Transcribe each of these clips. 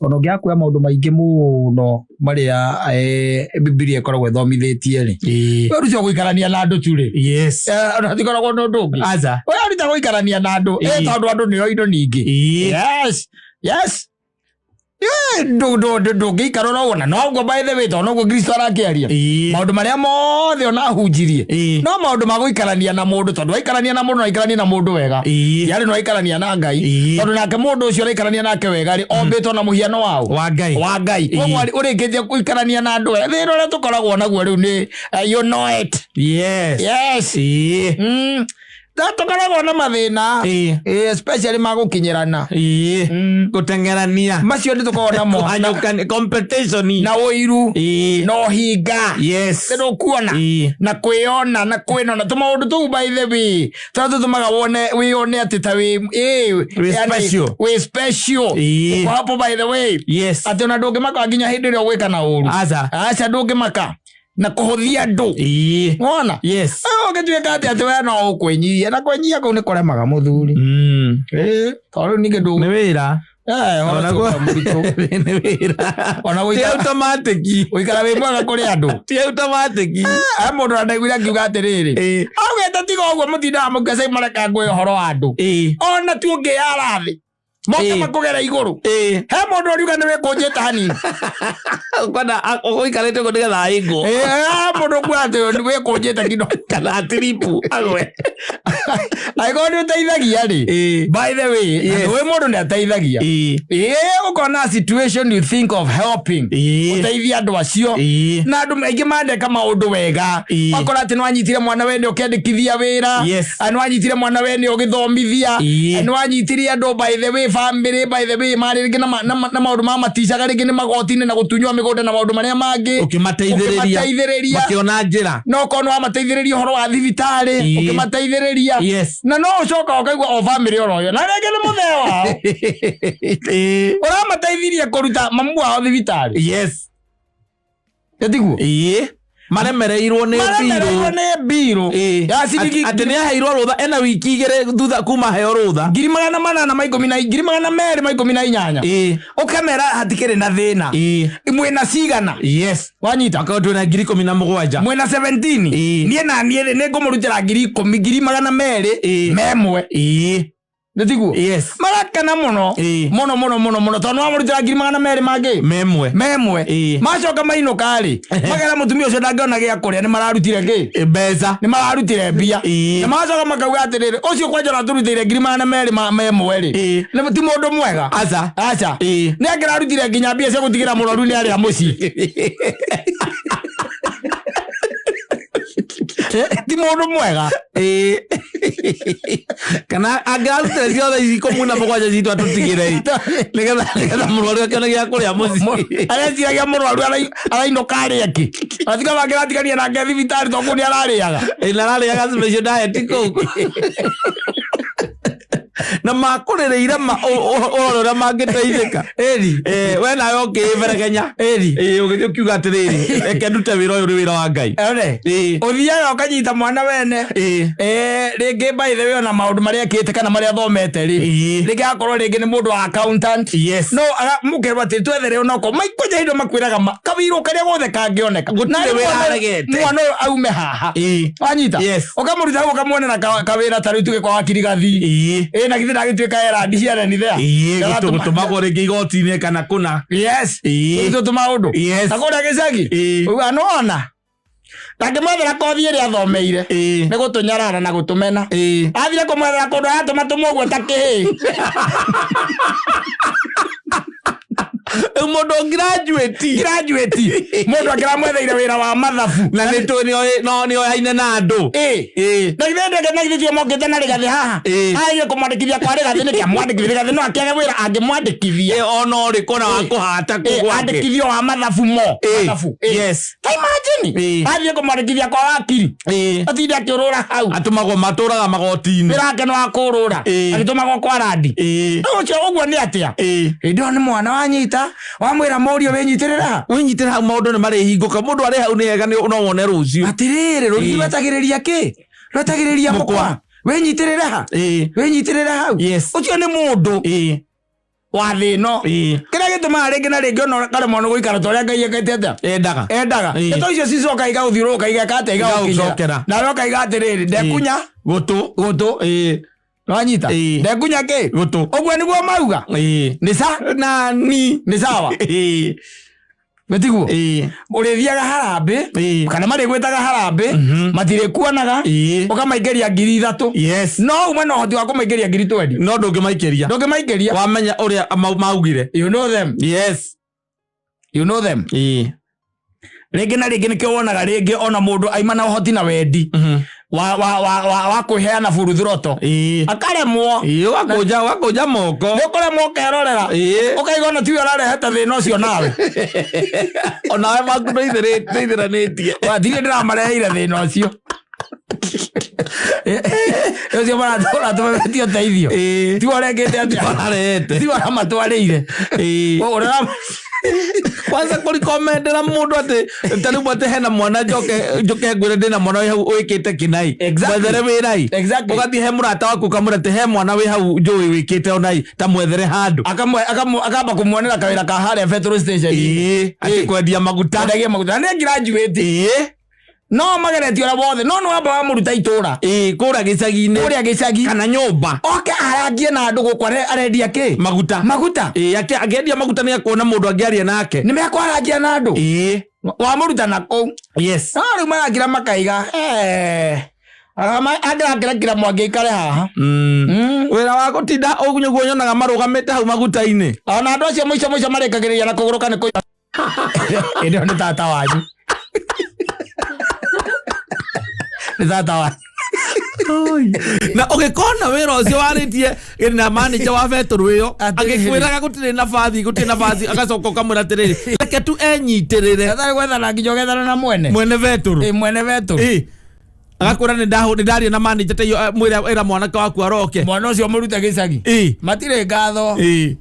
Ona ũngĩaga kuoya maũndũ maingĩ mũno marĩa Bibilia ĩkoragwo ĩthomithĩtie rĩ, weruta gũikarania na andũ tu rĩ, ona hatikoragwo na ũndũ ũngĩ. Aca. Weruta gũikarania na andũ, tondũ andũ nĩo indo ningĩ. Yes. Ndũngĩikara ũroguo na noguo, by the way, tondũ noguo Kristo arakĩaria. Maũndũ marĩa mothe ona ahunjirie no maũndũ ma gũikarania na mũndũ, tondũ waikarania na mũndũ no aikaranie na mũndũ wega, yarĩ no aikarania na Ngai, tondũ nake mũndũ ũcio ũraikarania nake wega rĩ, ombĩtwo na mũhiano waũ? Wa Ngai. Wa Ngai. Koguo ũrĩkĩtie gũikarania na andũ wega, thĩna ũrĩa tũkoragwo naguo rĩu nĩ you know it. Yes. Na tũkoragwo na mathĩna, especially ma gũkinyĩrana. Gũteng'erania. Macio nĩ tũkoragwo namo. Kũhanyũkani, competition. Na ũiru na ũhinga. Nĩ ũkuona na kwĩona na kwĩnona tũmaũndũ tũu, by the way, tũrĩa tũtũmaga wone wĩone atĩ ta wĩ Wĩ yani, special. wĩ special. Uko hapo, by the way, atĩ ona ndũngĩmaka nginya hĩndĩ ĩrĩa ũgwĩka na ũru. Aca. Aca, ndũngĩmaka na kũhũthia andũ. Wona ũngĩtuĩka atĩ we no ũkwĩnyihia, na kwĩnyihia kũu nĩ kũremaga mũthuri. Tondũ rĩu ningĩ ndũ Nĩ wĩra. Ũhoro Ona ũcio mũritũ. Nĩ wĩra. Ona Ti automatic. gũikara wĩ mwega kũrĩ andũ. Ti automatic. He mũndũ andaiguire akiuga atĩrĩrĩ, augĩte tiga ũguo mũtindaga mũkĩca mareka ngũĩ ũhoro wa andũ, ona tu ũngĩyara thĩ moke makũgera igũrũ. He mũndũ ũriuga nĩ wĩkũnjĩte hanini. Kwenda ũikarĩte ũguo nĩgetha aingwo. He mũndũ ũkuga atĩ nĩ wĩkũnjĩte kindo kana atiripu agwe. Angĩkorwo nĩ ũteithagia rĩ, by the way, wĩ mũndũ nĩ ateithagia, ũkona situation you think of helping, ũteithia andũ acio, na andũ aingĩ mandeka maũndũ wega. Wakora atĩ nĩwanyitire mwana wene ũkĩandĩkithia wĩra, nĩwanyitire mwana wene ũgĩthomithia, nĩwanyitire andũ, by the way, family, by the way, marĩ rĩngĩ na maũndũ ma maticaga, rĩngĩ nĩ magoti-inĩ na gũtunywo mĩgũnda na maũndũ marĩa mangĩ. Ũkĩmateithĩrĩria. Ũkĩmateithĩrĩria. Makĩona njĩra. No korwo nĩ wamateithĩrĩria ũhoro wa thibitarĩ, ũkĩmateithĩrĩria, na no ũcoka ũkaigua o family oro ĩyo na rĩngĩ nĩ mũthee wao ũramateithirie kũruta mamu wao thibitarĩ. Ĩtiguo? Maremereirwo nĩ maremereirwo mbirũ. Nĩ mbirũ ya ciringi Atĩ nĩ aheirwo rũtha, ena wiki 2 thutha kuma heo rũtha. 818 218,000. Ũkamera hatikĩrĩ na thĩna. Mwĩna cigana? Wanyita. Akorwo twĩna 17,000. Mwĩna 17. Niĩ na niĩ rĩ, nĩ ngũmũrutĩra 10,000, 200,000 memwe. Nĩ tiguo? Yes. Marakena mũno. Mũno mũno mũno mũno, tondũ nĩwamũrutĩra 200,000 mangĩ Memwe. Memwe. Macoka mainũka rĩ, magera mũtumia ũcio ndangĩona gĩa kũrĩa, nĩ mararutire kĩ? Mbeca. Nĩ mararutire mbia. Na magacoka makauga atĩrĩrĩ, ũcio kwanja ũratũrutĩire 200,000 memwe rĩ, nĩ ti mũndũ mwega. Aca. Aca. Nĩ angĩrarutire nginya mbia cia gũtigĩra mũrwaru nĩ arĩa mũciĩ. Ti mũndũ mwega. Kana angĩrarutire ciothe ici 17 citũ atũtigĩre nĩgetha mũrwaru akĩone gĩa kũrĩa mũciĩ. Areciragia mũrwaru arainũka arĩe kĩ, atiga mangĩratigania nake thibitarĩ tondũ kũu nĩ ararĩaga. Na ararĩaga special diet kũu na makũrĩrĩire ũrore ũrĩa mangĩteithĩka. We nawe ũkĩĩberegenya. Ũgĩthiĩ ũkiuga atĩrĩrĩ, reke ndute wĩra ũyũ, nĩ wĩra wa Ngai. One ũthiaga ũkanyita mwana wene. Rĩngĩ, by the way, ona maũndũ marĩa ekĩte kana marĩa athomete rĩ, rĩngĩ agakorwo rĩngĩ nĩ mũndũ wa accountant. No mũkerwo atĩ twethere onoko maikwanja indo makwĩraga kawĩra karĩa gothe kangĩoneka. Gũtirĩ Na wĩra aregete. Mwana ũyũ aume haha. Wanyita? Yes. Ũkamũruta hau ũkamuonera kawĩra ta rĩu tuge kwa wakiri gathi. Na githĩ ndagĩtuĩka erandi ciareni there. Gũtũmagwo rĩngĩ igoti-inĩ kana kũna. Tũtũ tũmaũndũ. Na kũrĩa gĩcagi uga nĩwona ndangĩmwethera kothi ĩrĩa athomeire, nĩ gũtũnyarara na gũtũmena. Athire kũmwethera kũndũ aratũma tũmũguo ta kĩhĩ. Rĩu mũndũ graduate. Graduate, mũndũ angĩramwetheire wĩra wa mathabu. Na nĩ tũ no nĩ oyaine na andũ. Na githĩ ndeke, na githĩ tio mokĩte na rĩgathĩ haha? Aige kũmwandĩkithia kwa rĩgathĩ nĩkĩ? Amwandĩkithia rĩgathĩ no akĩage wĩra angĩmwandĩkithia. Ona ũrĩkũ na wa kũhata kũu gwake. Andĩkithio wa mathabu mo. Mathabu. Ta imagine athiĩ kũmwandĩkithia kwa wakiri, atinde akĩũrũra hau. Atũmagwo matũraga magoti-inĩ. Wĩra wake nĩ wa kũũrũra. Agĩtũmagwo kwa randi. Ũcio ũguo nĩ atĩa? Hĩndĩ ĩyo nĩ mwana wanyita wamwĩra mũriũ wĩnyitĩrĩra ha. Wĩnyitĩre hau, maũndũ nĩ marĩhingũka. Mũndũ arĩ hau nĩ hega, no wone rũciũ. Atĩrĩrĩ, rũrigi rwetagĩrĩria kĩ? Rwetagĩrĩria mũkwa. Wĩnyitĩrĩre ha. Wĩnyitĩrĩre hau. Ũcio nĩ mũndũ wa thĩ ĩno. Kĩrĩa gĩtũmaga rĩngĩ na rĩngĩ ona ũkaremwo nĩ gũikara ta ũrĩa Ngai ekĩte atĩa? Endaga. Endaga. Ĩĩ. Ndeto icio cicoka igagũthiũrũrũka igeka atĩa? Igagũkinyĩra. Igagũcokera. Nawe ũkaiga atĩrĩrĩ, ndekunya Gũtũ. gũtũ. Ĩĩ. Nĩwanyita? Ĩĩ. Ndekunya kĩ? Gũtũ. Ũguo nĩguo mauga. Ĩĩ. Nĩ sa? Nani. Nĩ sawa. Ĩĩ. Nĩtiguo? Ĩĩ. Ũrĩthiaga harambĩ Ĩĩ. kana marĩgwĩtaga harambĩ Mhm. matirĩkuonaga Ĩĩ. ũkamaingĩria 3,000 Yes. no ume na ũhoti wa kũmaingĩria 20,000 No ndũngĩmaikĩria. ndũngĩmaingĩria. Wamenya ũrĩa maugire. You know them. Yes. You know them. Ĩĩ. Rĩngĩ na rĩngĩ nĩkĩo wonaga rĩngĩ ona mũndũ aima na ũhoti na wendi Mhm. wa kwĩheana buruthuroto Ĩĩ. akaremwo. Ĩĩ, ũgakũnja moko. Nĩ ũkũremwo ũkerorera. Ĩĩ. Ũkaiga ona tiwe ũrarehete thĩna ũcio nawe. Onawe maku nĩithiranĩtie. Watirĩ ndĩramareheire thĩna ũcio. Ũcio maratũmemetie ũteithio. Ĩĩ. Tiwe ũrekĩte atĩa? Ũrarehete. Tiwe ũramatwarĩire. Ĩĩ. Ũrĩa Kwanza kũrikomendera mũndũ atĩ ta rĩu atĩ hena mwana njoke ngwĩre ndĩna mwana wĩ hau wĩkĩte kĩnai. Exactly. Mwethere wĩrai. Exactly. Ũgathiĩ he mũrata waku ũkamwĩra atĩ he mwana wĩ hau njũĩ wĩkĩte onai ta mwethere handũ. Akamba kũmuonera kawĩra ka harĩa petrol station. Ĩĩ. Atĩ Ĩĩ. kwendia maguta. Kwendagia maguta. Na nĩ graduate. Ĩĩ. No mageretie ũrĩa wothe no nĩ wamba wamũruta itũra. Ĩĩ, kũrĩa gĩcagi-inĩ. Kũrĩa gĩcagi. Kana nyũmba. Oke arangie na andũ gũkũ arendia kĩ? Maguta. Maguta. Ĩĩ, akĩendia maguta nĩ akuona mũndũ angĩaria nake. Nĩ mekwarangia na andũ. Ĩĩ. Wamũruta na kũu. Yes. No rĩu marakira makaiga, angĩrakĩra mwangi aikare haha. Wĩra wa gũtinda ũguo nĩguo nyonaga marũgamĩte hau maguta-inĩ. Ona andũ acio mũico mũico marĩkagĩrĩria na kũgũrũka nĩ kũiga. Ĩndĩ ĩyo nĩ tata wanyu. Nĩ tata wanyu. Na ũgĩkona wĩra ũcio warĩtie na manager wa betũrũ ĩyo Atĩrĩrĩ. agĩkwĩraga gũtirĩ nabathi gũtirĩ nabathi agacoka ũkamwĩra atĩrĩrĩ reke tu enyitĩrĩre Gatarĩ gwethana nginya ũgethana na mwene. mwene betũrũ. Ĩ, mwene betũrũ. Ĩ. Agakwĩra nĩ ndaria na manager ta iyo mwĩra ĩra mwanake waku aroke. Mwana ũcio mũrute gĩcagi. Ĩ. Matirĩ ngatho. Ĩ.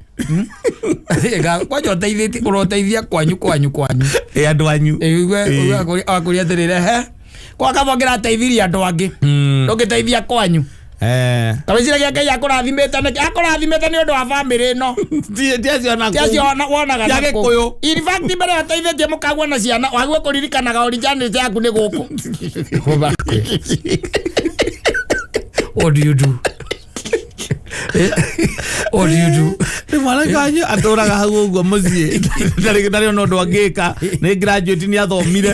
Matirĩ ngatho. Kwanja ũteithĩtie ũroteithia kwanyu kwanyu kwanyu. Ĩ andũ anyu. Ĩ, ũigue Ĩ. ũigue akũria atĩrĩrĩ he kwa kaba ngĩrateithirie andũ angĩ ndũngĩteithia kwanyu. Kamĩciragia Ngai akũrathimĩte nĩkĩ akũrathimĩte nĩ ũndũ wa bamĩrĩ ĩno. Ti acio na Ti acio wonaga Ti na kũu. Agĩkũyũ. In fact mbere ateithĩtie mũkagua na ciana wague kũririkanaga originality yaku nĩ gũkũ. What do you do? What do you do? Nĩ mwanake wanyu atũraga hau ũguo mũciĩ ndarĩ ona ũndũ angĩka nĩ graduate nĩ athomire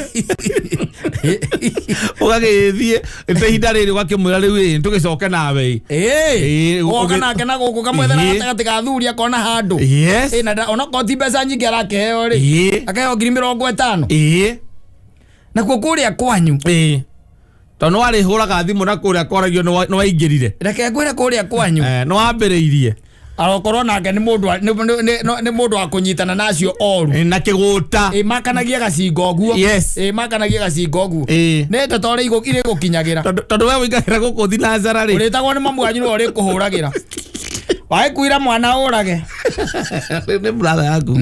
ũgagĩthiĩ ta ihinda rĩrĩ ũgakĩmwĩra rĩu ĩ tũgĩcoke nawe ĩ. Ĩĩ, Ĩĩ, woka nake na gũkũ kamwethera Ĩĩ. gatagatĩ ka athuri akona handũ. Yes. Ĩĩ, na onakorwo ti mbeca nyingĩ arakĩheo rĩ Ĩĩ. akaheo 50,000 Ĩĩ. nakuo kũrĩa kwanyu Ĩĩ. Tondũ nĩ warĩhũraga thimũ na kũrĩa kwaragio nĩ waingĩrire reke ngwĩre kũrĩa kwanyu nĩ wambĩrĩirie arokorwo nake nĩ mũndũ wa- nĩ mũndũ wa kũnyitana na acio oru. Ĩ, na kĩgũta. Ĩ, makanagia gacinga ũguo. Yes. Ĩ, makanagia gacinga ũguo. Ĩ. Nĩ ndeto ũrĩa irĩgũkinyagĩra. Tondũ we ũingagĩra gũkũ thinacara rĩ Ũrĩtagwo nĩ mamu wanyu nĩwe ũrĩkũhũragĩra. Wagĩkuira mwana ũrage. Nĩ brother yaku.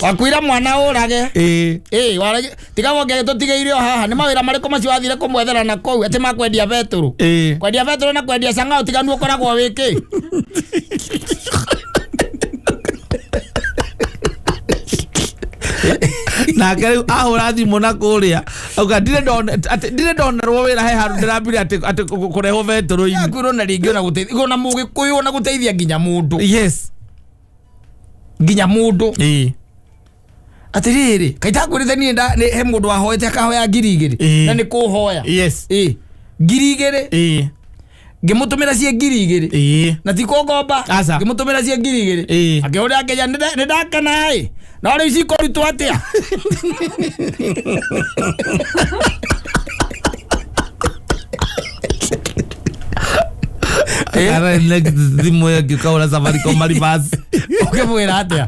Wakuira mwana ũrage. Ĩ. Ĩ, warage tiga wonge tũtigĩire o haha nĩ mawĩra marĩkũ macio wathire kũmwethera na kũu atĩ makwendia betũrũ. Ĩ. Kwendia betũrũ na kwendia cang'ao tiganu ũkoragwo wĩkĩ. Nake rĩu ahũra thimũ na kũrĩa auga ndirĩ ndonerwo wĩra he handũ ndĩrambire atĩ kũrehwo betũrũ-inĩ. Yakwĩrwo na rĩngĩ ona gũteithia ona mũgĩkũyũ ona gũteithia nginya mũndũ. Yes. Nginya mũndũ. Ĩ. Atĩrĩrĩ kaitakwĩrĩte niĩ he mũndũ wahoete akahoya 2,000 Ĩĩ. na nĩ kũhoya. Yes. Ĩ, 2,000 Ĩ. ngĩmũtũmĩra ciĩ 2,000 Ĩ. na ti kũngomba Aca. ngĩmũtũmĩra ciĩ 2,000 Ĩĩ. akĩhũrĩra akĩnjĩra nĩ ndakena ĩ no rĩu cikũrutwo atĩa. Ara next thimũ ĩyo ngĩũka Safaricom reverse. Ũkĩmwĩra atĩa?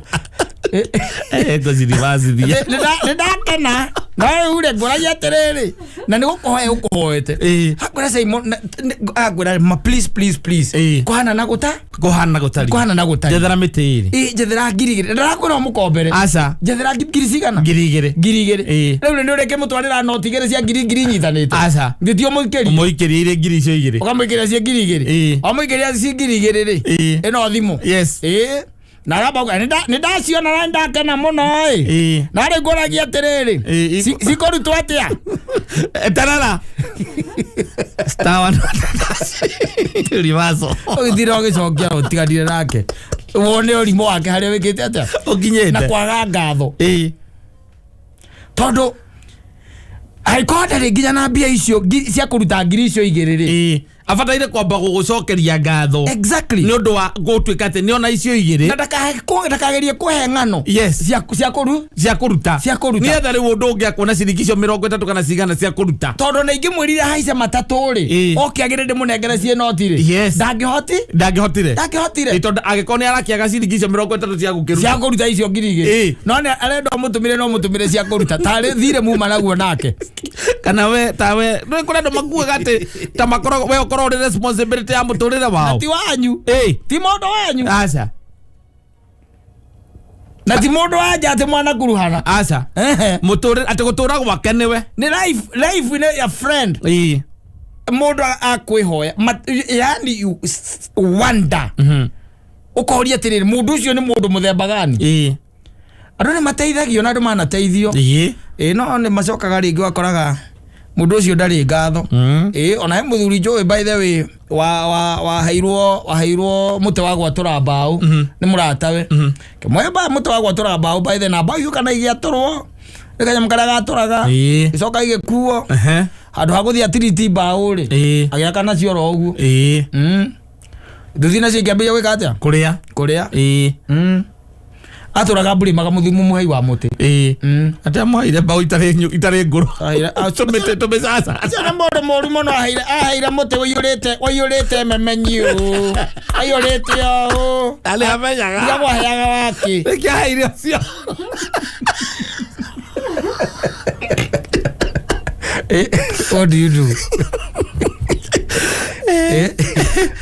Ngũci reverse thia. Nĩ ndakena no rĩu rĩ ngũragia atĩrĩrĩ na nĩ gũkũhoya ũkũhoete. Ĩĩ. Akwĩra Simon akwĩra ma please please please Ĩĩ. kũhana na gũta Kũhana gũtari. kũhana na gũtari. Njethera mĩtĩ ĩrĩ. Ĩ, njethera 2,000 ndĩrakwĩra ũmũkombere. Aca. Njethera ngiri cigana? 2,000. 2,000. Ĩĩ. Rĩu nĩ ũrĩkĩmũtwarĩra noti igĩrĩ cia ngiri ngiri inyitanĩte. Aca. Githĩ ti ũmũikĩrie? Ũmũikĩrie irĩ ngiri icio igĩrĩ. Ũkamũikĩria ciĩ 2,000. Ĩĩ. Wamũikĩria ciĩ 2,000 rĩ Ĩĩ. ĩno thimũ. Yes. Ĩĩ. Na aramba kuga, "Nĩ ndaciona na nĩ ndakena mũno ĩ. Na rĩu ngũragia atĩrĩrĩ, cikũrutwo atĩa?" Eterera star one reversal. Ũgĩthira ũgĩcokia ũtiganire nake, wone ũrimũ wake harĩa wĩkĩte atĩa na Ũkinyĩte. Kwaga ngatho. Tondũ angĩkorwo ndarĩ nginya na mbia icio cia kũruta 2,000 rĩ, Abataire kwamba gũgũcokeria ngatho nĩ ũndũ wa gũtuĩka atĩ nĩ ona icio Na igĩrĩ. Ndakagerie kũhe ng'ano cia kũru Cia kũruta. Cia kũruta. Nĩgetha rĩu ũndũ ũngĩ akuona ciringi icio 30 kana cigana cia kũruta. Tondũ na ingĩmwĩrire haice matatũ rĩ, oke agĩrĩ ndĩmũnengere ciĩ noti rĩ, ndangĩhoti. Ndangĩhotire. Ndangĩhotire. Tondũ angĩkorwo nĩ arakĩaga ciringi icio 30 cia gũkĩruta. Cia kũruta icio 2,000. No nĩ arenda ũmũtũmĩre, no mũtũmĩre cia kũruta tarĩ thirĩ muma naguo nake. Kana we tawe nĩ kũrĩ andũ makuaga atĩ ta makoragwo we ũkorwo ũrĩ responsibility ya mũtũrĩre wao. Ti wanyu. Ti mũndũ wanyu. Aca. Na ti mũndũ wanja atĩ mwanakuruhana. Aca. Mũtũrĩre atĩ gũtũra gwake nĩwe. Nĩ life nĩ ya friend. Mũndũ akwĩhoya yani you wonder, ũkoria atĩrĩrĩ, mũndũ ũcio nĩ mũndũ mũthemba gani? Andũ nĩ mateithagio na andũ manateithio. Ĩ, no nĩ macokaga rĩngĩ wakoraga mũndũ ũcio ndarĩ ngatho. Ĩ, ona he mũthuri njũĩ, by the way, wa wa waheirwo waheirwo mũtĩ wa gwatũra mbaũ nĩ mũratawe. Kĩmwe ba mũtĩ wa gwatũra mbaũ, by the way, na mbaũ igĩũka na igĩatũrwo nĩ kanyamũ karĩa gatũraga. Gĩcoka igĩkuo. Handũ ha gũthiĩ atiriti mbaũ rĩ, agĩaka nacio oro ũguo. Nduthi nacio ikĩambĩrĩria gwĩka atĩa? Kũrĩa. Kũrĩa. Atũraga mbũrĩmaga mũthumu mũhei wa mũtĩ. Atĩ amũheire mbaũ itarĩ ngũrũ. Tũmĩtĩ tũmĩcaca. Acio nĩ mũndũ mũru mũno. Aheire mũtĩ ũiyũrĩte memenyi ũũ, aiyũrĩte ũũ. Na nĩ amenyaga. Ndigagwo aheaga wake. Nĩkĩ aheire ũcio? What do you do?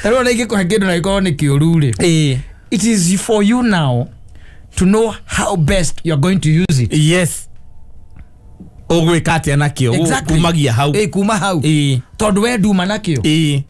Ta rĩu ona ingĩkũhe kĩndũ na gĩkorwo nĩ kĩũru rĩ, it is for you now to know how best you are going to use it. Yes, ũgwĩka atĩa nakĩo? Kumagia hau. Kuma hau. Tondũ we nduma nakĩo.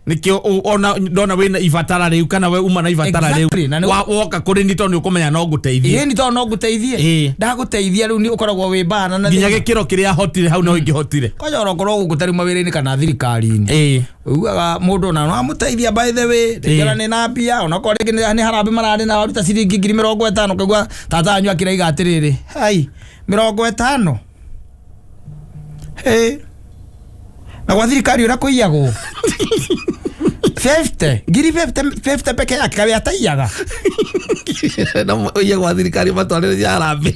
Nĩkĩo ona ndona wĩna ibatara rĩu kana we uma na ibatara rĩu, Na woka kũrĩ ni tondũ nĩ ũkũmenya no ngũteithie. Ĩĩ, nĩ tondũ no ngũteithie. Ndagũteithia rĩu nĩ ũkoragwo wĩ mbana na Nginya thĩna. gĩkĩro kĩrĩa hotire hau no ingĩhotire. Kwanja ona ũkorwo gũkũ tarĩu mawĩra-inĩ kana thirikari-inĩ, ugaga mũndũ ona no amũteithia, by the way, rĩngĩ ona nĩ na mbia, onakorwo rĩngĩ nĩ harambĩ mararĩ na waruta ciringi 50,000, ũkaigua tata wanyu akĩraiga atĩrĩrĩ, hai, 50. Ĩ, na gwa thirikari ũrĩa kũiyagwo 50 ngiri 50 50 peke yake kawe ataiyaga. Na ũiye gwa thirikari matwarĩre cia harambĩ.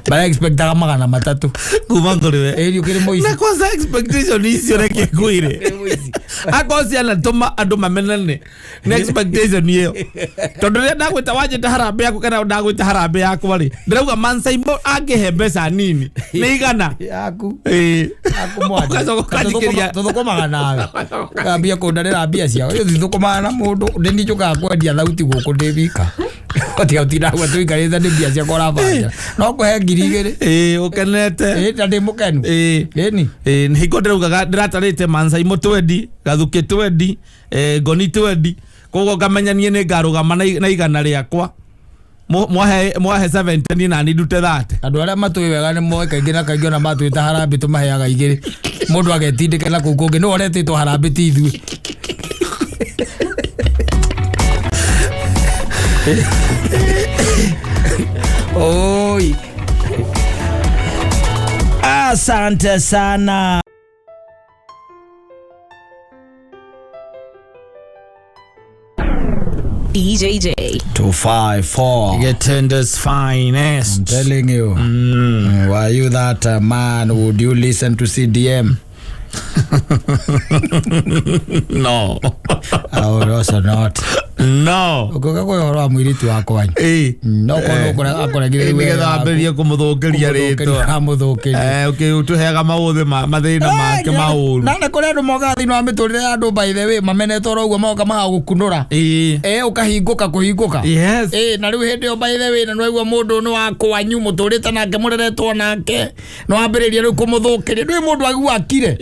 Bara expectaga 300 kuma kũrĩ we. Ĩri ũkĩrĩ mũici. Na kwanza expectation icio reke ngwĩre, akorwo cianatũma andũ mamenane nĩ expectation ĩyo, tondũ rĩrĩa ndagwĩta wanjĩta harambĩ yaku kana ndagwĩta harambĩ yakwa rĩ, ndĩrauga mansaimo angĩhe mbeca nini nĩ 100. Yaku. Ĩĩ. Ũgacoka ũkanjikĩria. Tũthũkũmaga nawe gambia kũndarĩra mbia ciao. Ĩ, thũkũmaga na mũndũ ndĩ njũkaga kwendia thauti gũkũ ndĩ wika, tiga ũtindagua tũikarĩte nĩ mbia ciakwa ũrabanja no kũhe 2,000. Ĩĩ, ũkenete. Ĩ, na ndĩ mũkenu. Ĩni. Ĩĩ, nĩ hingo ndĩraugaga ndĩratarĩte mansaimo 20, gathukĩ 20, ngoni 20, koguo ngamenya niĩ nĩ ngarũgama na 100 rĩakwa. Mwahe 70 niĩ nani ndute 30. Andũ arĩa matũĩ wega nĩ moĩ kaingĩ na kaingĩ ona matwĩta harambĩ tũmaheaga 2, mũndũ agetindĩke na kũu kũngĩ nĩwe ũretĩtwo harambĩ ti ithuĩ. Oi, asante sana. BJJ. 254. Getenda's finest. I'm telling you. Were you that man, would you listen to CDM? No. I would also not. No. Ũngĩũka kwĩ ũhoro wa mũirĩtu wakwa. No korwo akoregire Ĩ, nĩgetha wambĩrĩrie kũmũthũkĩria rĩtwa. Amũthũkĩria. Ũkĩtũheaga maũthĩ mathĩna make maũru. Na nĩ kũrĩ andũ mokaga thĩinĩ wa mĩtũrĩre ya andũ, by the way, mamenetwo oro ũguo moka magagũkunũra. Ũkahingũka kũhingũka. Na rĩu hĩndĩ ĩyo, by the way, na nĩwaigua mũndũ nĩ wa kwanyu mũtũrĩte nake, mũreretwo nake, nĩ wambĩrĩria rĩu kũmũthũkĩria, ndũĩ mũndũ aigua akire.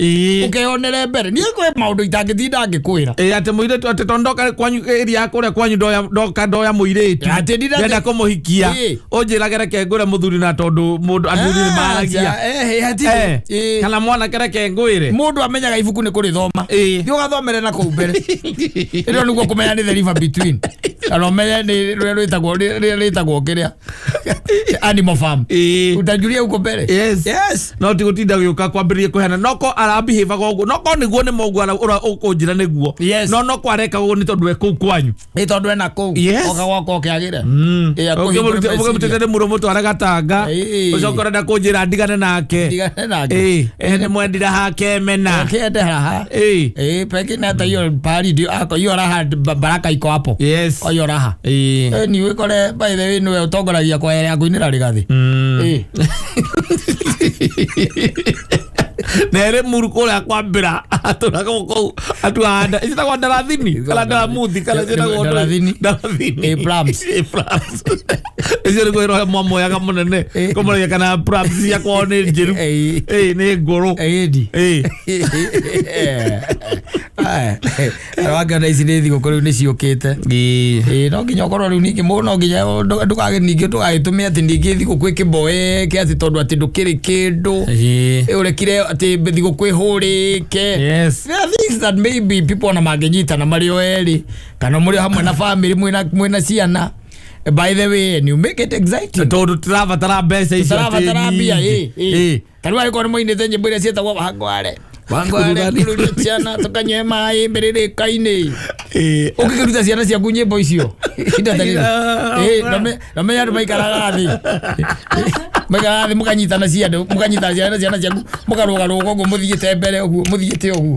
Ũkeyonere mbere niĩ kwĩ maũndũ itangĩtinda ngĩkwĩra. Ĩ, atĩ mũirĩtu atĩ tondũ ndoka kwanyu area. Ndathiaga kũrĩa kwanyu ndoya ndoka ndoya mũirĩtu Atĩ ndira- ndenda kũmũhikia Ĩĩ. ũnjĩrage reke ngũre mũthuri na tondũ mũndũ athuri nĩ maragia maragia kana mwanake reke ngwĩre mundu amenyaga ibuku nä kå rä thoma Ĩĩ. thiä å gathomere na kå u mbere ä nä guo kå menya nä the river between kana ũmenye nä rä rä rä kä rä a animal farm Ĩĩ. utajuria huko mbere Yes. yes no ti gutinda gĩũka kwambĩrĩria kũheana noko arabihĩvaga ũguo noko nĩguo nĩ moguo ũkũnjĩra nĩguo Yes. no noko areka ũguo nĩ tondũ e kũu kwanyu nä tondå ena kå u Yes. oka gwaka å kä agä re ũkĩmũtĩte nĩ mũrũ mũtware gatanga Ĩĩ. ũcoke ũrenda kũnjĩra ndigane nake ndigane nake Ĩĩ, ĩ, nĩ mwendire hake mena kende haha Ĩĩ. ä pengine hata hiyo pahali ndio ako hiyo raha baraka iko hapo Yes. kwa hiyo raha Ĩĩ. ni wikore by the way niwe utongoragia kwa ya kuinira rigathi Mm. na ĩrĩ muru kũrĩa kwambĩra atũraga kũu atuaga ĩcitagwo ndarathini kana ndaramuthi kana ciĩtagwo ndũ? Ndarathini. ndarathini Ĩ, plums. Ĩ, plums. icio nĩguo irohe mwamoyaga mũnene Ĩ. kũmũragia kana plums cia kwao nĩ njĩru Ĩ. Ĩ, nĩ ngũrũ ĩndi Ĩ. wangiona ici nä thigå kå rä u nä ciå kä te Ĩ. no nginya ũkorwo rĩu ningĩ mũndũ no nginya ndũkage ningĩ ndũgagĩtũme atĩ ningĩ thigũkũ ĩkĩmboeke atĩ tondũ atĩ ndũkĩrĩ kĩndũ Ĩ. Ĩ, ũrekire atĩ thigũkũ ĩhũrĩke Yes. There are things that maybe people ona mangĩnyitana marĩ o erĩ kana mũrĩ o hamwe na family mwĩna mwĩna ciana by the way and you make it exciting tondũ tũrabatara mbeca icio atĩ tũtarabatara mbia nyingĩ. ĩ Ĩ. ĩ ta rĩu angĩkorwo nĩ mũinĩte nyĩmbo iria ciĩtagwo wangware wangware Kũrugania. kururia ciana tũkanyue maĩ mbĩrĩrĩka-inĩ Ĩ. ũngĩkĩruta ciana ciaku nyĩmbo icio ihinda ta rĩrĩ Yeah. Ĩ, nomenya andũ maikaraga thĩ maikaraga thĩ mũkanyitana ciana mũkanyitana ciana ciana ciaku mũkarũgarũga ũguo mũthiĩte mbere ũguo mũthiĩte ũguo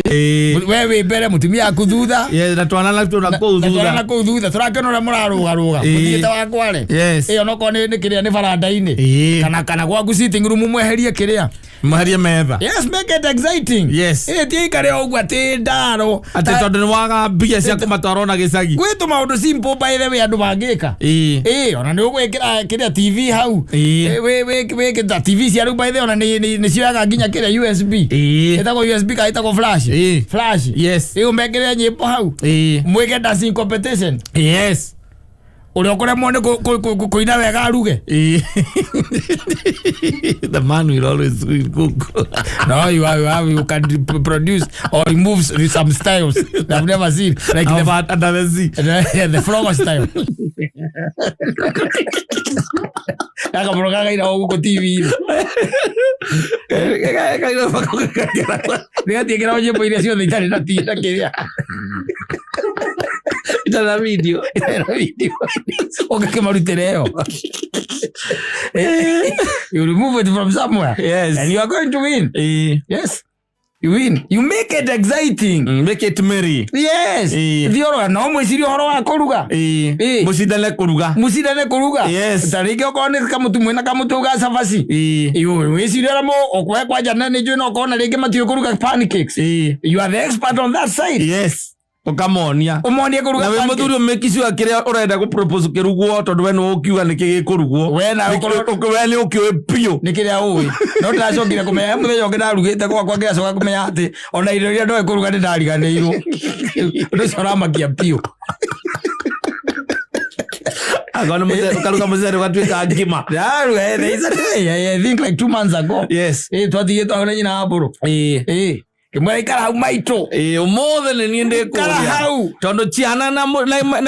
Ĩ. we wĩ mbere mũtumia aku thutha Yes, na twana natuo na kũu na twana thutha kũu thutha tũrakĩona ũrĩa mũrarũgarũga Ĩ. mũthiĩte wakware Yes. ĩ onokorwo nĩ kĩrĩa nĩ baranda-inĩ Ĩ. kana kana gwaku sitting room mweherie kĩrĩa mweherie metha yes make it exciting Yes. ĩ ti ikare o ũguo atĩ ndaro atĩ tondũ nĩ waga mbia cia kũmatwara ona gĩcagi gwĩ tũmaũndũ simple by the way andũ mangĩka Ĩ. ĩ ona nĩ ũgwĩkĩra kĩrĩa tv hau Ĩ. Ĩ, wĩkĩta tv cia rĩu by the way ona nĩ cioyaga nginya kĩrĩa usb Ĩ. ĩtagwo usb kana ĩtagwo flash Ĩ. flash Yes. ĩ ũmekĩre nyĩmbo hau Ĩ. mwĩke dancing competition Yes. ũrĩa ũkũremwo nĩ kũina wega aruge Ĩ. The man will always will cook. no you are, you are, you can produce or remove some styles that I've never seen like How the, about under the sea? the, the flower style gakamũro gagaira o gũkũ tv-inĩ nĩgatiĩkĩra nyĩmbo iria ciothe itarĩ na na kĩrĩa Itarĩ na video. itarĩ na video ũgakĩmarutĩra ĩyo you remove it from somewhere Yes. and you are going to win Ĩ. yes you win you make it exciting Make it merry. yes Ĩĩ. thiĩ ũroga no mwĩcirie ũhoro wa kũruga Ĩ. Ĩ. Mũcindane kũruga. mũcindane kũruga Yes. ta rĩngĩ okorwo nĩ kamũtu mwĩna kamũtu ga cabaci Ĩ. wĩcirie ũrĩa ũkwe kwanja na nĩ njũĩ no ũkorwo na rĩngĩ matiũĩ kũruga pancakes Ĩ. you are the expert on that side Yes. Ũkamonia. ũmonie kũruga na wä må thuri å make sure kä rä a å renda gå propose kä rugwo tondå we nä å kiuga nä kä gä kå rugwo We nawe ũkorwo- we nä å kä å biå nä kä rä a å no ndäracokire kå menya må thenya å ngä ndarugä te gwakwa ngä acoka kå menya atä ona irio iria ndoä kå ruga nä ndariganä irwo å ndå å cio å ramakia biå ũkaruga mũcere ũgatuĩka ngima ndaruga there is a day I think like 2 months ago yes ä twatigä two na nyina wa mbå rå ĩĩ ä kä mwera ikara hau maitå ĩĩ ũmũthĩ nĩ niĩ Ikara ndĩkũrĩa hau. tondũ ciana na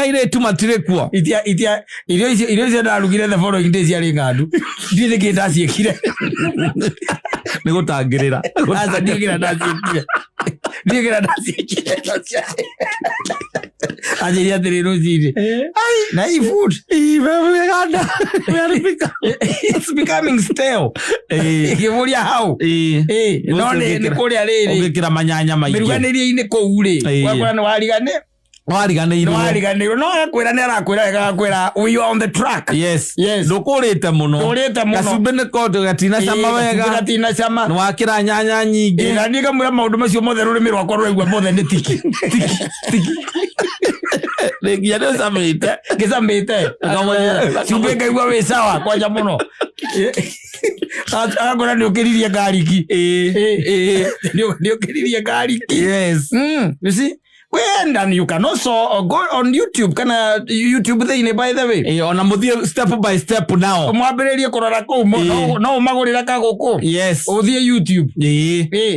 irĩtu matirĩ kuo itia itia irio icio ndarugire the following day ciarĩ ng'andu ndiĩ nĩkĩ ndaciĩkire nĩ gũtangĩrĩra aca ndiĩ kĩrĩa ndaciĩkire ndiĩ kĩrĩa ndaciĩkire anjĩria atĩrĩ rũcinĩ ai na hii food it's becoming stale ĩkĩbũria hau Ĩ, no nĩ kũrĩa rĩrĩ ũgĩkĩra manyanya maingĩ mĩruganĩrie-inĩ kũu rĩ Ĩ. ũgakora nĩ warigane wariganĩirwo nĩ wariganĩirwo no agakwĩra nĩ arakwĩra wega agakwĩra we are on the track yes Yes. ndũkũrĩte mũno Ndũrĩte mũno. gacumbĩ nĩ kondo gatina cama Ĩ, wega gacumbĩ gatina cama nĩ wakĩra nyanya Ĩ, nyingĩ na niĩ ngamwĩra maũndũ macio mothe rũrĩmĩ rwakwa rũraigua mothe nĩ tiki tiki tiki Rĩ nginya nĩ ũcamĩte ngĩcamĩte cumbĩ ngaigua wĩ sawa kwanja mũno agakwĩra nĩ ũkĩririe ngariki nĩ ũkĩririe ngariki yes Mm, you see Well, and you can also go on YouTube kana YouTube thĩinĩ, by the way. Ĩĩ, ona mũthiĩ step by step nao. Mwambĩrĩrie kũrora kũu no ũmagũrĩra kagũkũ. Ũthiĩ YouTube.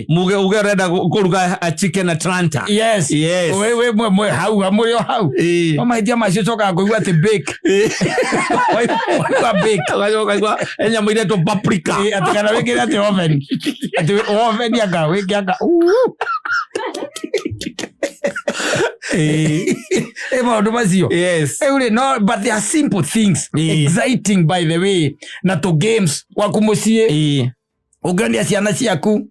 Muge uge ũrenda kũruga a chicken Atlanta. We mwe mwe hau mũrĩ o hau. No mahĩtia macio ũcokaga kũigua atĩ bake. Waigua bake. Ũgacoka ũkaigua he nyamũ iretwo paprika. Atĩ kana wĩkĩre atĩ oven. Atĩ oven anga wĩke anga. Maũndũ macio. Rĩu rĩ, no, but they are simple things. Exciting, by the way. Na tũ games gwaku mũciĩ. Ũngĩonia ciana ciaku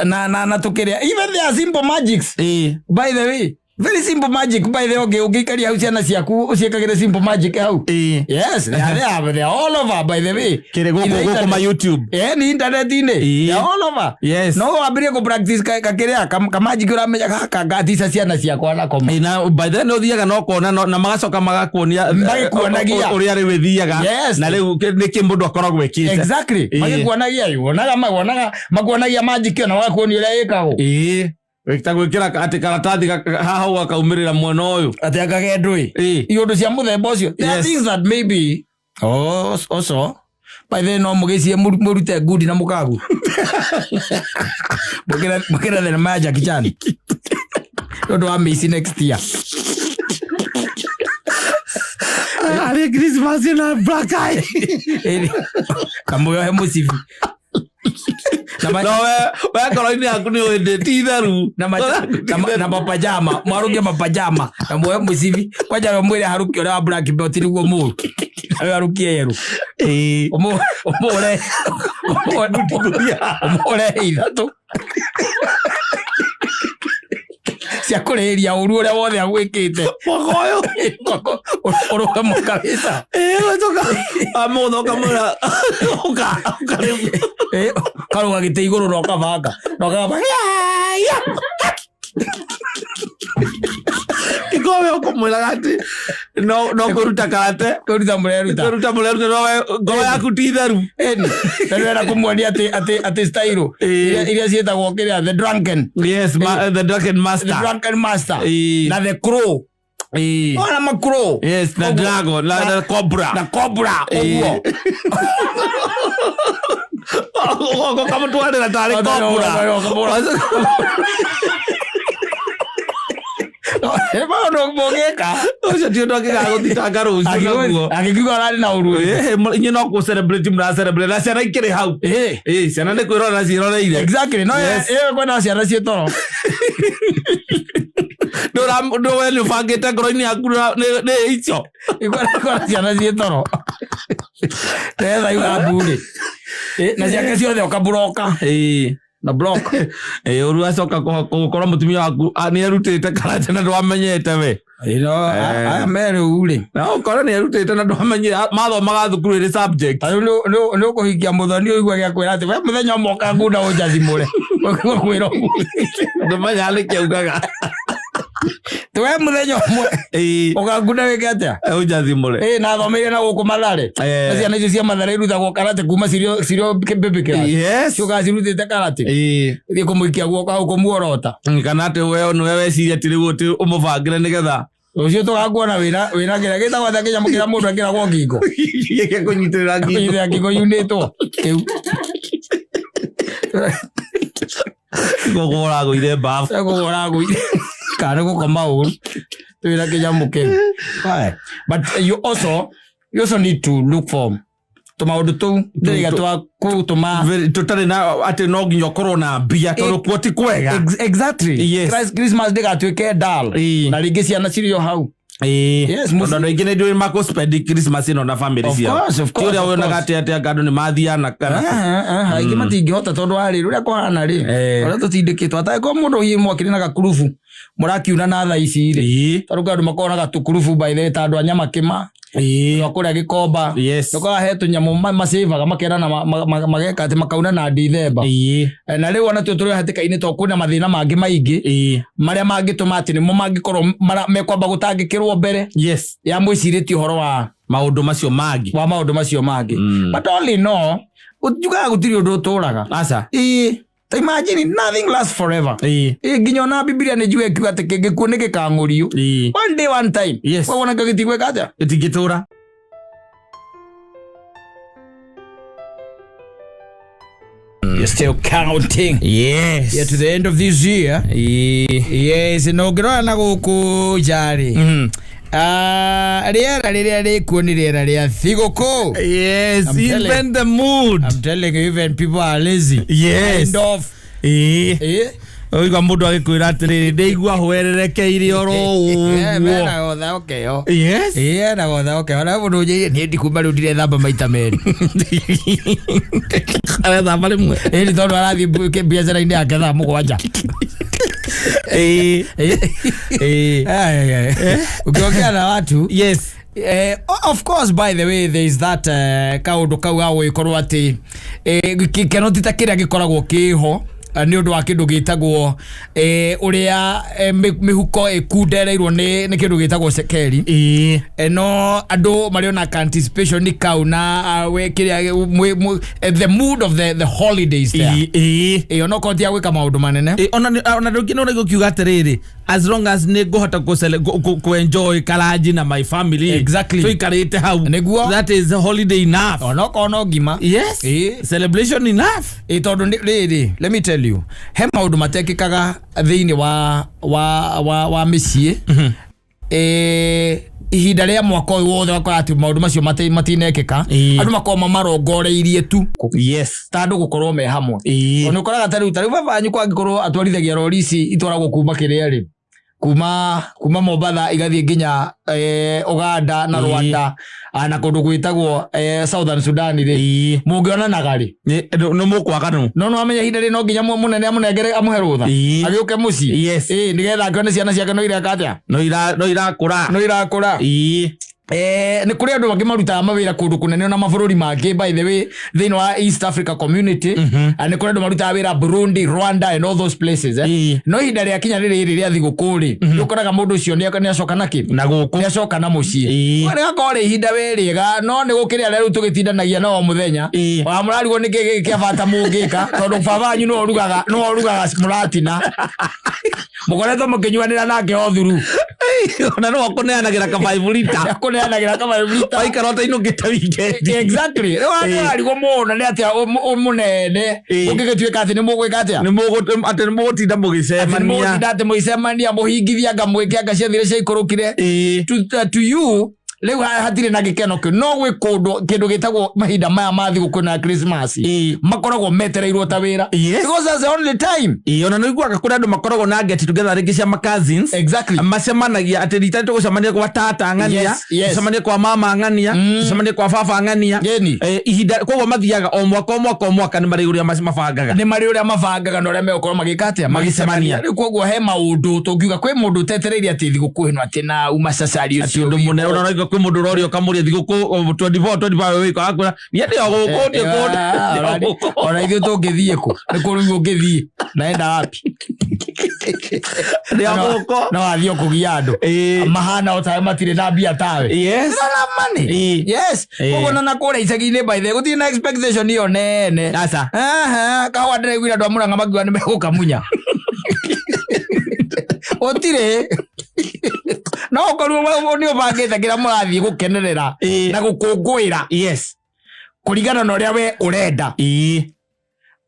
na tũkĩrĩa. Even they are simple magics. By the way, very simple magic, by the way, ũngĩikaria hau ciana ciaku ũciĩkagĩre simple magic hau. Yes, they are all over, by the way. Kĩrĩ gũkũ In the gũkũ ma internet. YouTube. Ni internet-inĩ. They are all over. No wambĩrĩrie kũ practice kakĩrĩa ka magic ũramenya gaka ngatica ciana ciakwa nako. Na by then ũthiaga na ũkona na magacoka magakuonia Magĩkuonagia. ũrĩa rĩu ĩthiaga na rĩu nĩkĩ mũndũ akoragwo ekĩte. Magĩkuonagia wonaga makuonagia magic ĩyo na magakuonia ũrĩa ĩkagwo. Ta gwĩkĩra atĩ karatathi haha ũgakaumĩrĩra mwena ũyũ. Atĩ akagendwo ĩ. Iũndũ cia mũthemba ũcio. There are things that maybe oh, also by then no mũgĩcie mũrute ngundi na mũkagu mũkĩre thenema ya Jackie Chan nĩ ũndũ wa mĩici next year. Arĩ Christmas na black eye. Ĩni, kamũyohe mũcibi No we ngoro-inĩ yaku nĩ ũĩ ti itheru. Na mapajama mwarũkie mapajama na muoe mũcibi kwanja we mwĩre harũkie ũrĩa wa black belt nĩguo mũru nawe harũkie yerũ ũmũre ũmũre ithatũ cia kũrĩhĩria ũru ũrĩa wothe agwĩkĩte. Mwaka ũyũ. Ũrũgamo kabisa. Ũgacoka amũtha ũkamwĩra ũka ũka rĩu. Karũga gĩtĩ igũrũ na ũkabanga na ũkagamba. Ikowe ũkũmwĩraga atĩ no kũruta karate. Kũruta mũreruta. Kũruta mũreruta no we ngoro yaku ti theru. Ĩni na nĩwenda kũmuonia atĩ style iria ciĩtagwo kĩrĩa the drunken. Yes, the drunken master. The drunken master. Na the crow. Ona ma crow. Yes, na Ũguo. dragon na cobra. Na cobra ũguo. Ũkamũtwarĩra tarĩ cobra. Nĩ maũndũ mũngĩka. Ũcio ti ũndũ angĩgagũthitanga rũciũ naguo. Angĩkiuga ũrarĩ na ũru. Inyuĩ no kũ celebrate mũra celebrate na ciana ikĩrĩ hau. Ciana nĩ kwĩrorera ciĩroreire. Exactly, no Yes. ĩyo kwenda ciana ciĩ toro. Ndũ we nĩ ũbangĩte ngoro-inĩ yaku nĩ icio. Ikwenda ciana ciĩ toro nĩgetha iuga mburĩ na ciake ciothe ũkaburoka na block. Ũru acoka gũkorwo mũtumia waku nĩ erutĩte karate na ndwamenyete we. Aya me rĩu rĩ. Na ũkore nĩ erutĩte na ndwamenyire mathomaga thukuru ĩrĩ subject. Ta rĩu nĩ ũkũhikia mũthoni ũigua gĩakwĩra atĩ we mũthenya ũmwe ũkangunda ũnjathimũre. Ũkaigua kwĩra ũguo. Ndũmenyaga nĩkĩ augaga. Ti we mũthenya ũmwe ũkangunda wĩke atĩa? Ũnjathimũre. Na athomeire na gũkũ Mathare. Na ciana icio cia Mathare irutagwo karate kuma cirio baby class. Ciũkaga cirutĩte karate. Thiĩ kũmũikia guoko hau kũmuorota. Kana atĩ we nĩwe weciria atĩ rĩu atĩ ũmũbangĩre nĩgetha Rũciũ tũgakuona wĩna kĩrĩa gĩtagwo atĩa kĩnyamũ kĩrĩa mũndũ ekĩragwo ngingo. Gĩkĩ kũnyitĩrĩra ngingo. Kũnyitĩrĩra ngingo yunĩtwo. Kĩu. Kũgũra ũragũire mbabu. Kũgũra ũragũire. Kana nĩ gũkoma ũru. Wĩna kĩnyamũ kĩu. Why? But you also need to look for tũmaũndũ tũu ndĩrĩga twa kũtũma Tũtarĩ na atĩ no nginya ũkorwo na mbia tondũ kuo ti kwega. Exactly. Yes. Christmas ndĩgatuĩke dull. Na rĩngĩ ciana cirĩ o hau. Yes, Tondũ andũ aingĩ nĩ ndũĩ makũ spend Christmas ĩno na family Of ciao. course, of Ti ũrĩa course, of wonaga course. atĩ atĩ anga andũ nĩ mathiaga na kana. Aingĩ matingĩhota tondũ wa rĩrĩ ũrĩa kũhana rĩ ũrĩa tũtindĩkĩtwo atangĩkorwo mũndũ hihi mwakĩrĩ na gakurubu mũrakiuna na thaa ici rĩ tondũ kwĩ andũ makoragwo na gatukurubu by the way ta andũ a nyama kĩma andũ a kũrĩa gĩkomba nĩũkoraga he tũnyamũ macĩvaga makerana mageka atĩ makauna na Dithemba. Na rĩu ona tuo tũrĩ hatĩka-inĩ tondũ kwĩna mathĩna mangĩ maingĩ marĩa mangĩtũma atĩ nĩmo mangĩkorwo mekwamba gũtangĩkĩrwo mbere ya mwĩcirĩtie ũhoro wa Maũndũ macio mangĩ. Wa maũndũ macio mangĩ. But all in all, njugaga gũtirĩ ũndũ ũtũraga. Aca. Ta imagine nothing lasts forever. Ĩĩ. Ĩ, nginya ona Bibilia nĩ njue ĩkiuga atĩ kĩngĩkuo nĩ gĩkang'ũrio. Ĩĩ. One day, one time. Yes. Koguo nakĩo gĩtigwĩka atĩa? Gĩtingĩtũra. You're still counting. Yes. Yeah, to the end of this year. Ĩĩ. Yes, na ũngĩrora na gũkũ nja-rĩ. Ah, rĩera rĩrĩa rĩkuo nĩ rĩera rĩa thigũkũ. Yes, I'm telling- even the mood. I'm telling you, even people are lazy. Yes. Kind of. Ĩĩ. Eh? Ũigua mũndũ agĩkwĩra atĩrĩrĩ ndĩigua hwererekeire oro Eh, ũguo. mena gotha ũkeo. Yes. Ĩĩ, ena gotha ũkeo. Na mũndũ ũnjĩire niĩ ndikuma rĩu ndirethamba maita merĩ. Arethamba rĩmwe. Ĩĩ nĩ tondũ arathiĩ biacara-inĩ yake thaa 7. Ĩĩ. Ĩĩ. Ai, ai, ai. Ukiongea na watu Yes. Of course, by the way, there is that kaundu kau ga gũgĩkorwo atĩ gĩkeno ti ta kĩrĩa gĩkoragwo kĩho nĩ ũndũ wa kĩndũ gĩtagwo ũrĩa mĩhuko ĩkundereirwo nĩ kĩndũ gĩtagwo cekeri. Ĩĩ. No andũ marĩ ona ka anticipation kau na we kĩrĩa the mood of the holidays there. Ĩĩ. Ĩĩ. Onokorwo ti ya gwĩka maũndũ manene. Ĩ, ona ndũngĩ no ũkiuga atĩrĩrĩ, as long as nĩ ngũhota kũ enjoy karanji na my family, Exactly. tũikarĩte hau. Nĩguo. That is holiday enough. Onokorwo no ngima. Yes. Ĩĩ. Celebration enough. Ĩ tondũ rĩrĩ, let me tell you, he maũndũ matekĩkaga thĩinĩ wa mĩciĩ ihinda rĩa mwaka ũyũ wothe, wakora atĩ maũndũ macio matinekĩka. Andũ makorwo mamarongoreirie tu ta andũ gũkorwo me hamwe. Tondũ nĩ ũkoraga ta rĩu baba wanyu kwangĩkorwo atwarithagia rori ici itwaragwo kuma kĩrĩa rĩ, kuma Mombatha igathiĩ nginya Uganda na Rwanda na kũndũ gwĩtagwo Southern Sudan rĩ, mũngĩonanaga rĩ? Nĩ mũkwaga nũ. No amenya ihinda rĩ no nginya mũnene amũnengere, amũhe rũtha agĩũke mũciĩ. Ĩĩ, nĩgetha akĩone ciana ciake no ireka atĩa. No irakũra. No irakũra. Nĩ kũrĩ andũ angĩ marutaga mawĩra kũndũ kũnene na mabũrũri mangĩ, by the way, thĩinĩ wa East Africa Community. Nĩ kũrĩ andũ marutaga wĩra Burundi, Rwanda and all those places. No ihinda rĩa kinya rĩrĩ rĩrĩ rĩa thigũkũ rĩ, nĩ ũkoraga mũndũ ũcio nĩ acoka na kĩ Na gũkũ. Nĩ acoka na mũciĩ. Rĩgakorwo rĩ ihinda wĩ rĩega, no nĩ gũkĩrĩ arĩa rĩu tũgĩtindanagia nao mũthenya. Wa mũrarigwo nĩ kĩ gĩkĩ kĩa bata mũngĩka, tondũ baba wanyu nĩwe ũrugaga mũratina mũkoretwo mũkĩnyuanĩra nake o thuru. Ona no akũneanagĩra ka 5 lita. Akũneanagĩra ka 5 lita. Waikara ũtainũkĩte weekend. Exactly. Rĩu arigwo mũno nĩ atĩa mũnene ũngĩgĩtuĩka atĩ nĩ mũgwĩka atĩa. Atĩ nĩ mũgũtinda Atĩ nĩ mũgĩcemania. Mũgũtinda atĩ mũgĩcemania, mũhingithia anga mwĩke anga ciathire ciaikũrũkire. To you rĩu hatirĩ na gĩkeno kĩu, no gwĩ kũndũ kĩndũ gĩtagwo mahinda maya ma thigũkũ na Christmas makoragwo metereirwo ta wĩra. Because that's the only time. Ĩĩ, ona nĩ ũiguaga kũrĩ andũ makoragwo na get together rĩngĩ cia ma cousins. Macemanagia atĩ rita tũgũcemania kwa tata ng'ania, tũcemanie kwa mama ng'ania, tũcemanie kwa baba ng'ania. Yeni. Ihinda koguo mathiaga o mwaka, o mwaka, o mwaka nĩ marĩ ũrĩa mabangaga. Nĩ marĩ ũrĩa mabangaga na ũrĩa megũkorwo magĩka atĩa. Magĩcemania. Rĩu koguo he maũndũ tũngiuga kwĩ mũndũ ũtetereire atĩ thigũkũ ĩno atĩ na uma cacari Atĩ ũcio ũndũ mũnene wĩho. ona ũraigua kwĩ mũndũ ũroria ũkamũria thigũkũ 24 25 wĩko akwĩra niĩ ndĩ o gũkũ, ndĩ kũndũ, ndĩ o gũkũ. Ona ithuĩ tũngĩthiĩ kũ nĩ kũ rĩu ũngĩthiĩ naenda wapi? Ndĩ o gũkũ. No athiĩ o kũgia andũ mahana o tawe matirĩ na mbia tawe. They're money. Yes. Koguo na kũrĩa icagi-inĩ, by the way, gũtirĩ na expectation ĩyo nene. Aca. Aha, kahũa ndĩraiguire andũ a Mũrang'a makiuga nĩ megũkamunya. Gũtirĩ no ũkorwo nĩ ũbangĩte kĩrĩa mũrathiĩ gũkenerera na gũkũngũĩra kũringana na ũrĩa we ũrenda,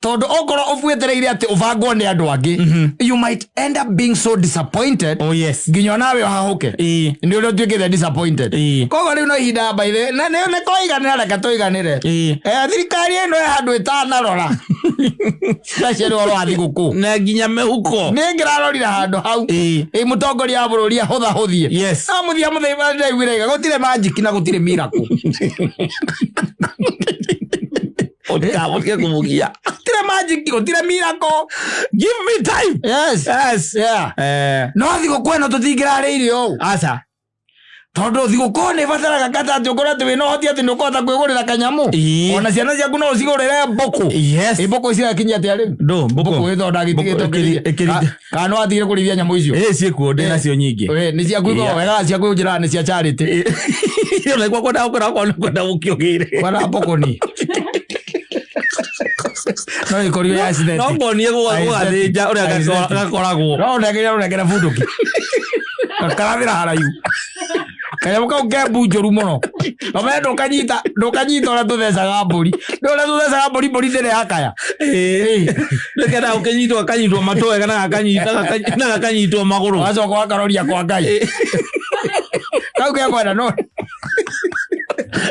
tondũ okorwo ũbuĩtĩrĩire atĩ ũbangwo nĩ andũ angĩ, you might end up being so disappointed Oh yes. nginya onawe ũhahũke nĩ ũrĩa ũtuĩkĩte disappointed. Koguo rĩu no ihinda, by the way, na nĩ kũiganĩra, reke tũiganĩre. Thirikari ĩno ĩ handũ ĩtanarora especially ũhoro wa thigũkũ. Na nginya mĩhuko. Nĩ ngĩrarorire handũ hau. Ĩ mũtongoria wa bũrũri ahũthahũthie. No mũthia mũthenya ndaiguire iga gũtirĩ magic na gũtirĩ miracle. Ũtige kũmũgia. Gũtirĩ magic, gũtirĩ miracle. Give me time. Yes. Yeah. No thigũkũ ĩno tũtingĩrarĩire ũũ. Aca. Tondũ thigũkũ nĩ ĩbataraga kata atĩ ũkorwo atĩ wĩna ũhoti atĩ nĩ ũkũhota kwĩgũrĩra kanyamũ. Ona ciana ciaku no ũcigũrĩre mbũkũ. Ĩ mbũkũ cirakinyia atĩa rĩu? Ndũ mbũkũ. Mbũkũ ĩthonda Mbũkũ kana no atigire kũrĩithia nyamũ icio? Ĩ, ciĩkuo, ndĩ nacio nyingĩ. We, nĩ ciaku ikoragwo wega, ciaku njĩraga nĩ cia charity. Ona igua kwenda gũkora, okorwo nĩ kwenda gũkĩũgĩre. Kwenda mbũkũ ni No ĩkorirwo ya aesthetic. No ngonie gũgathĩnja ũrĩa Aesthetic. gakoragwo. No ũnengere ũnengere bunduki. Karathĩra haraihu. Kanyamũ kau ke mbu njũru mũno. No me ndũkanyita ndũkanyita ũrĩa tũthecaga mbũri. Nĩ ũrĩa tũthecaga mbũri mbũri ndĩrĩ yakaya. Nĩkenda ũkĩnyitwo gakanyitwo matũ wega na gakanyita na gakanyitwo magũrũ. Wacoka wakaroria kwa Ngai. Kau kekwenda no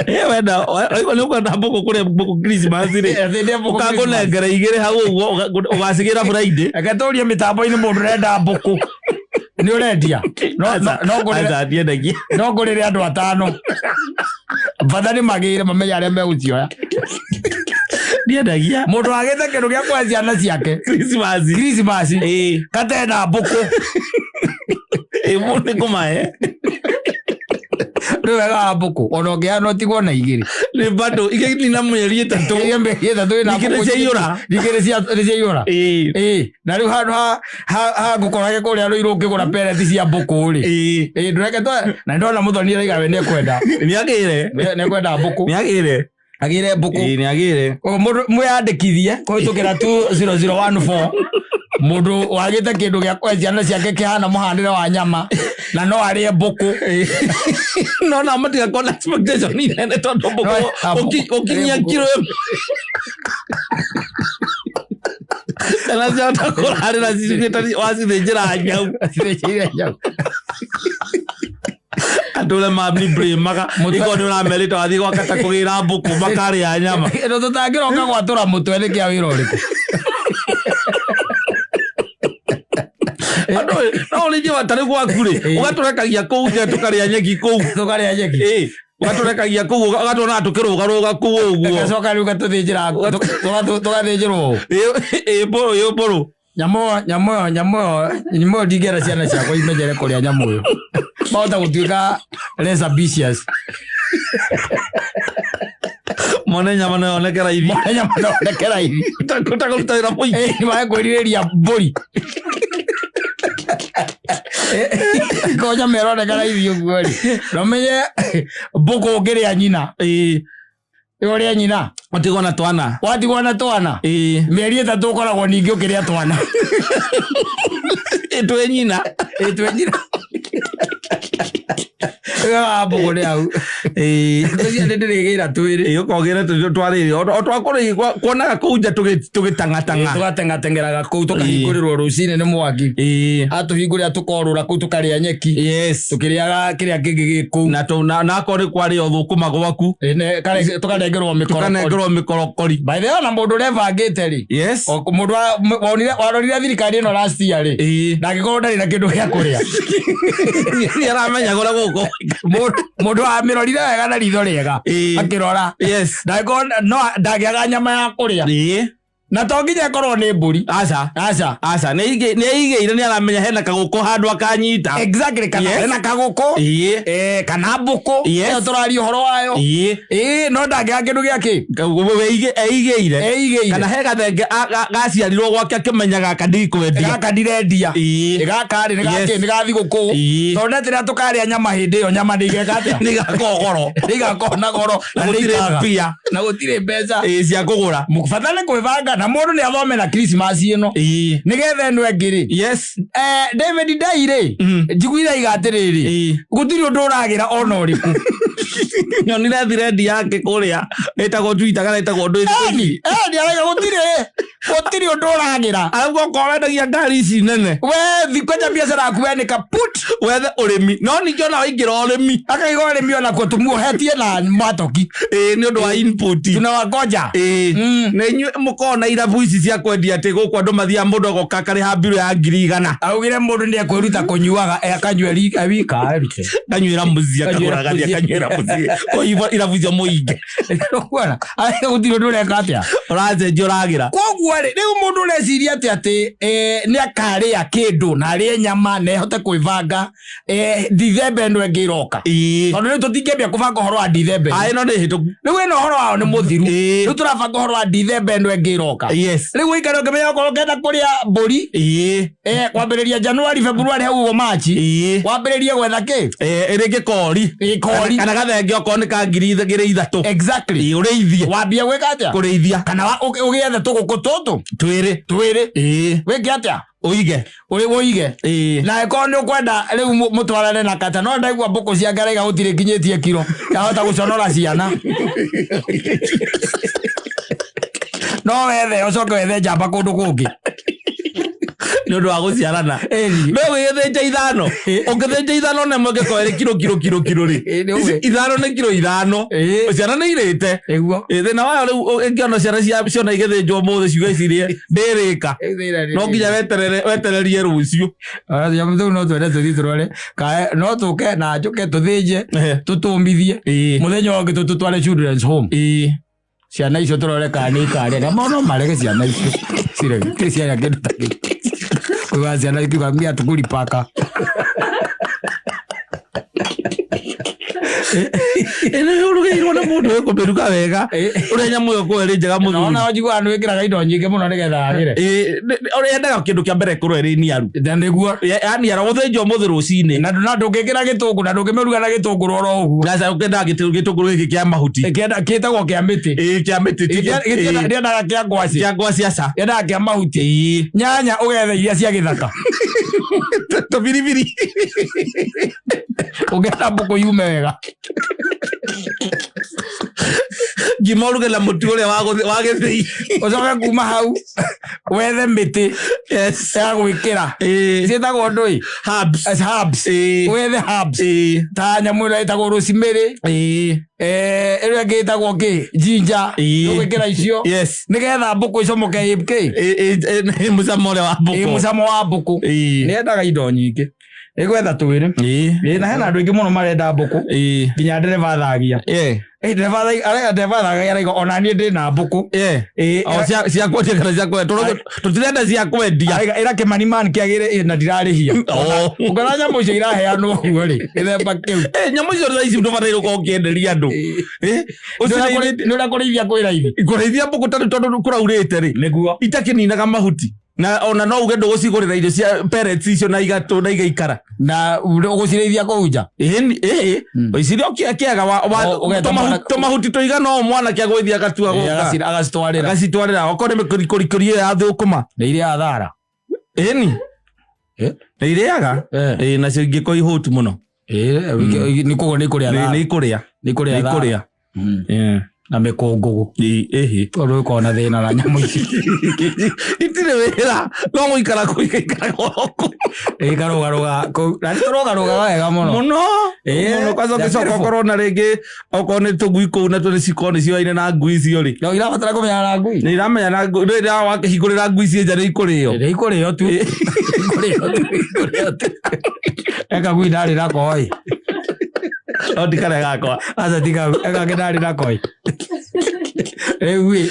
Eh, wenda oigua nĩ ũkwenda mbũkũ kũrĩa mbũkũ Christmas rĩ. Thĩndĩ mbũkũ Ũkangũnengera igĩrĩ hau ũguo ũgacigĩra Friday. Reke tũrie mĩtambo-inĩ mũndũ ũrenda mbũkũ. Nĩ ũrendia? No no no ngũrĩre Aca ndiendagia. no ngũrĩre andũ atano. Bata nĩ magĩre mamenye arĩa megũcioya. Ndiendagia. Mũndũ agĩte kĩndũ gĩa kũhe ciana ciake. Christmas. Christmas. Ĩĩ. Katena mbũkũ. Ĩĩ mũndũ nĩ kũmahe. Nĩ wega wa mbũkũ. Ona ũngĩhana ũtigwo na igĩrĩ. Nĩ bado igĩnina mĩeri ĩtatũ. Iria mĩeri ĩtatũ ĩna Ningĩ nĩ mbũkũ ciaiyũra. Ningĩ nĩ ciaiyũra. Ĩĩ. Ĩĩ. Na rĩu handũ ha ngũkorage kũrĩa rũirũ ũkĩgũra pellet cia mbũkũ rĩ. Ĩĩ. Ĩĩ ndũreke na ndona mũthoni araiga we nĩekwenda. Nĩagĩre. Nĩekwenda mbũkũ. Nĩagĩre. Agĩre mbũkũ. Ĩĩ nĩagĩre. Koguo mũndũ mwĩyandĩkithie kũhĩtũkĩra 20014 mũndũ wagĩte kĩndũ gĩa kũhe ciana ciake kĩhana mũhanĩre wa nyama na no arĩe mbũkũ. No na matigakorwo na expectation nene tondũ mbũkũ No, ah, mbũkũ. ũkinyia Mbũkũ. kiro ĩmwe. Kana ciahota kũrarĩra cituĩte wacithĩnjĩra nyau. Cithĩnjĩire nyau. Andũ ũrĩa mamblĩmaga iko nĩ ũramerĩte wathiĩ gwa kata kũgĩra mbũkũ makarĩa nyama. Ĩno tũtangĩroka gwatũra mũtwe nĩ kĩa wĩra ũrĩkũ? Andũ no ũrĩithie wa tarĩ gwaku rĩ ũgatũrekagia kũu nja tũkarĩa nyeki kũu. Tũkarĩa nyeki. Ĩĩ ũgatũrekagia kũu ũgatuonaga tũkĩrũgarũga kũu ũguo. Gacoka rĩu gatũthĩnjĩra tũgathĩnjĩrwo ũũ. Ĩĩ mbũrũ ĩĩ mbũrũ. Nyamũ ĩyo nyamũ ĩyo nyamũ ĩyo nyamũ ĩyo ndingĩenda ciana ciakwa imenyere kũrĩa nyamũ ĩyo. Mahota gũtuĩka less ambitious. Mone nyama no yoneke raithi. Mone nyama no yoneke raithi. Ũtakũruta wĩra mũingĩ. Ĩĩ mae kwĩrirĩria mbũri. Ko nyama ĩroneka raithi ũguo rĩ. No menye mbũkũ ũngĩrĩa nyina. Ĩĩ. Ũrĩa nyina. Ũtigwo na twana. Watigwo na twana. Ĩĩ. Mĩeri ĩtatũ ũkoragwo ningĩ ũkĩrĩa twana. Ĩtwĩ nyina. Ĩtwĩ nyina. Ĩyo wa mbũkũ nĩ hau. Ĩĩ. Ngwĩciria nĩ ndĩrĩgĩra twĩrĩ. Ĩĩ ũkogĩra twarĩrĩ o twakũrĩ kuonaga kũu nja tũgĩtang'atang'a. Tũgatengatengeraga kũu tũkahingũrĩrwo rũcinĩ nĩ mwaki. Ĩĩ. Atũhingũrĩra tũkorũra kũu tũkarĩa nyeki. Yes. Tũkĩrĩaga kĩrĩa kĩngĩ gĩ kũu. Na tũ na akorwo nĩ kwarĩo thũkũma gwaku. Ĩĩ, tũkanengerwo mĩkorokori. Tũkanengerwo mĩkorokori. By the way ona mũndũ ũrebangĩte rĩ. Yes. O mũndũ warorire thirikari ĩno last year rĩ. Ĩĩ. Na angĩkorwo ndarĩ na kĩndũ gĩa kũrĩa. Nĩ aramenya kũrĩa gũkũ. Mũndũ amĩrorire wega na ritho rĩega. Ĩĩ. Akĩrora. Yes. Ndangĩkorwo no ndangĩaga nyama ya kũrĩa. Ĩĩ. Na to nginya ĩkorwo nĩ mbũri. Aca. Aca. Aca nĩ eigĩire nĩ aramenya hena kagũkũ handũ akanyita. Exactly kana Yes. hena kagũkũ. Ĩĩ. Kana mbũkũ. Yes. Ĩyo tũraria ũhoro wayo. Ĩĩ. Ĩĩ no ndangĩaga kĩndũ gĩa kĩ. Eigĩire. Eigĩire. Kana he gathenge gaciarirwo gwake akĩmenya gaka ndikwendia. Gaka ndirendia. Ĩĩ. Gaka rĩ nĩ Yes. gakĩ nĩ ga thigũkũ. Ĩĩ. Tondũ netĩra tũkarĩa nyama hĩndĩ ĩyo nyama ndĩigeka atĩa. Nĩ igakorwo goro. Nĩ igakorwo na goro. Na Na gũtirĩ nĩ mbia. Na gũtirĩ mbeca. Ĩĩ cia kũgũra. Bata nĩ kwĩbanga na mũndũ nĩ athome na Christmas ĩno. Ĩĩ. Nĩgetha ĩno ĩngĩ rĩ. Yes. David Ndai rĩ. Njiguire aiga atĩrĩrĩ. Ĩĩ. Gũtirĩ ũndũ ũragĩra ona ũrĩkũ. Nyonire thread yake kũrĩa ĩtagwo Twitter kana ĩtagwo ndũ. Eni, eni araiga gũtirĩ. Gũtirĩ ũndũ ũragĩra. Arabu okorwo wendagia ngari ici nene. We thi kwanja biacara yaku we nĩ kaput. Wethe ũrĩmi. No ningĩ ona waingĩra ũrĩmi. Akaiga ũrĩmi onakuo tũmuohetie na matoki. Ĩĩ nĩ ũndũ wa input. Tunawangoja. Ĩĩ. Na inyuĩ mũkoragwo na irabu ici cia kwendia atĩ gũkũ andũ mathiaga mũndũ agoka akarĩha mbirũ ya 100,000. Augire mũndũ nĩ ekwĩruta kũnyuaga akanyua wika erute. Kanyuĩra mũciĩ Kanyuĩra akagũra gathiĩ mũciĩ. akanyuĩra mũciĩ. Kũu irabu icio mũinge. Ũkuona? Araiga gũtirĩ ũndũ ũreka atĩa. Ũracenjia ũragĩra. Koguo rĩ, rĩu mũndũ ũreciria atĩ atĩ nĩ akarĩa kĩndũ na arĩe nyama na ehote kwĩbanga Dithemba ĩno ĩngĩ ĩroka. Ĩĩ. Tondũ rĩu tũtingĩambia kũbanga ũhoro wa Dithemba ĩno. Ĩno nĩ hĩtũku. Rĩu ĩno ũhoro wao nĩ mũthiru. Ĩĩ. Rĩu tũrabanga ũhoro wa Dithemba ĩno ĩngĩ ĩroka. Yes. Rĩu ũikare ũkĩmenya okorwo ũkenda kũrĩa mbũri. Ĩĩ. Kwambĩrĩria January, February hau ũguo March. Ĩĩ. Wambĩrĩrie gwetha kĩ? Rĩngĩ kori. Gĩkori. Kana gathenge okorwo nĩ ka 2,000. Exactly. Ĩĩ, ũrĩithie. Wambia gwĩka atĩa? Kũrĩithia. Kana ũgĩethe tũgũkũ tũtũ. Tũtũ Twĩrĩ. Twĩrĩ. Ĩĩ. Wĩke atĩa? Ũige. Ũrĩ ũige. Ĩĩ. Na ĩkorwo nĩ ũkwenda rĩu mũtwarane na kata, no ndaigua mbũkũ cia ngaraiga gũtirĩ nginyĩtie kiro yahota gũconora ciana, no wethe ũcoke wethe njamba kũndũ kũngĩ. Nĩ ũndũ wa gũciarana. Ĩni. No wĩgĩthĩnja ithano, ũngĩthĩnja ithano na ĩmwe ĩngĩkorwo ĩrĩ kiro kiro kiro kiro rĩ, Ĩ, nĩ ũĩ. ithano nĩ kiro ithano. Ĩ. Ciana nĩ irĩte. Nĩguo. Ĩ, thĩna wayo rĩu ĩngĩona ciana ciona igĩthĩnjwo ũmũthĩ ciuge cirĩe ndĩrĩka, no nginya weterere wetererie rũciũ. Rĩu no twende tũthiĩ tũrore kae, no tũke na njũke tũthĩnje, tũtũmithie, mũthenya ũngĩ tũtware children's home. Ciana icio tũrore kana nĩ ikarĩa, na no marege ciana icio cirege itirĩ ciarĩa kĩndũ ta kĩu. Kuga ciana ikiuga mia tukuri paka. Ĩno ũrugĩirwo nĩ mũndũ wĩkũmĩruga wega, ũrĩa nyamũ ĩyo kũrĩa ĩrĩ njega mũthuri. Naona njiguaga nĩ wĩkĩraga indo nyingĩ mũno nĩgetha yagĩre. Ĩ, ũrĩa yendaga kĩndũ kĩa mbere ĩkorwo ĩrĩ niaru. Na nĩguo. Yaniara gũthĩnjwo ũmũthĩ rũcinĩ. Na ndũngĩkĩra gĩtũngũrũ, na ndũngĩmĩruga na gĩtũngũrũ oro ũguo. Gaca ũkĩendaga gĩtũngũrũ gĩkĩ kĩa mahuti. Kĩtagwo kĩa mĩtĩ. Ĩ, kĩa mĩtĩ ĩ. Ndĩendaga kĩa ngwacĩ. Kĩa ngwacĩ aca. Yendaga kĩa mahuti. Nyanya ũgethe iria cia gĩthaka. Tũbiribiri. Ũngĩenda mbũkũ yume wega. Ngima ũruge na mũtu ũrĩa wa gĩthĩi. Ũcoke kuma hau wethe mĩtĩ ya gwĩkĩra. Ciĩtagwo ndũĩ? Herbs. As herbs. Wethe herbs. Ta nyamũ ĩrĩa ĩtagwo rosemary. Ĩrĩa ĩngĩ ĩtagwo kĩ? Ginger. Ũgwĩkĩra icio. Nĩgetha mbũkũ icomoke ĩ kĩ? Ĩ, mũcamo ũrĩa wa Ĩ, mbũkũ. Mũcamo wa mbũkũ. Nĩendaga indo nyingĩ. Nĩgwetha twĩrĩ. Ĩ, na hena andũ aingĩ mũno marenda mbũkũ. Nginya ndereba thagia. Ĩ, ndereba thagia araiga ona niĩ ndĩ na mbũkũ. Ĩ, O cia kwendia kana cia kwendia? Tũtirenda cia kwendia. Araiga ĩra kĩmani man kĩagĩre ĩ, na ndirarĩhia. Ũngĩona nyamũ icio iraheanwo ũguo rĩ, gĩthemba kĩu. Nyamũ icio thaa ici ndũbataire gũkorwo ũkĩenderia andũ. Nĩ ũrĩa kũrĩithia kwĩ raithi. Kũrĩithia mbũkũ tarĩu tondũ kũraurĩte rĩ, Nĩguo. itakĩninaga mahuti, na ona no uge ndũgũcigũrĩra irio cia pellets icio na igatũ na igaikara. Na ũgũcirĩithia kũu nja. Ĩĩ, iciria kĩaga Ũgeta tũmahuti tũigana ũũ mwanake agũgĩthiĩ agatua gũka. Agacitwarĩra. Agacitwarĩra okorwo nĩ mĩkorikori ĩyo ya thũkũma. Nĩ irĩaga thara. Ĩni. Nĩ irĩaga. Ĩĩ, nacio ingĩkorwo ihũtu mũno. Nĩ koguo nĩ ikũrĩa thara. Nĩ ikũrĩa. Nĩ ikũrĩa Nĩ thara. ikũrĩa. Na mĩkũngũgũ. Ĩhĩ. Tondũ ĩkoragwo na thĩna na nyamũ ici. Itirĩ wĩra, no gũikara kũu igaikaraga oro kũu. Ĩkarũgarũga kũu. Na nĩ tũrũgarũgaga wega mũno. Mũno. Mũno kwanza They're ũgĩcoka beautiful. ũkorwo na rĩngĩ okorwo nĩ tũgui kũu natuo nĩ cikorwo nĩ cioaine na ngui icio rĩ. No irabatara kũmenyana na ngui. Nĩ iramenya na ngui, rĩrĩa wakĩhingũrĩra ngui ciĩ nja nĩ ikũrĩo. Nĩ ikũrĩo tu. Ikũrĩo tu. Ikũrĩo tu. Eka ngui ndarĩ nako ĩ. No ti karĩa gakwa. Aca ti kau. Eka ngĩ ndarĩ nako ĩ. Rĩu ĩ.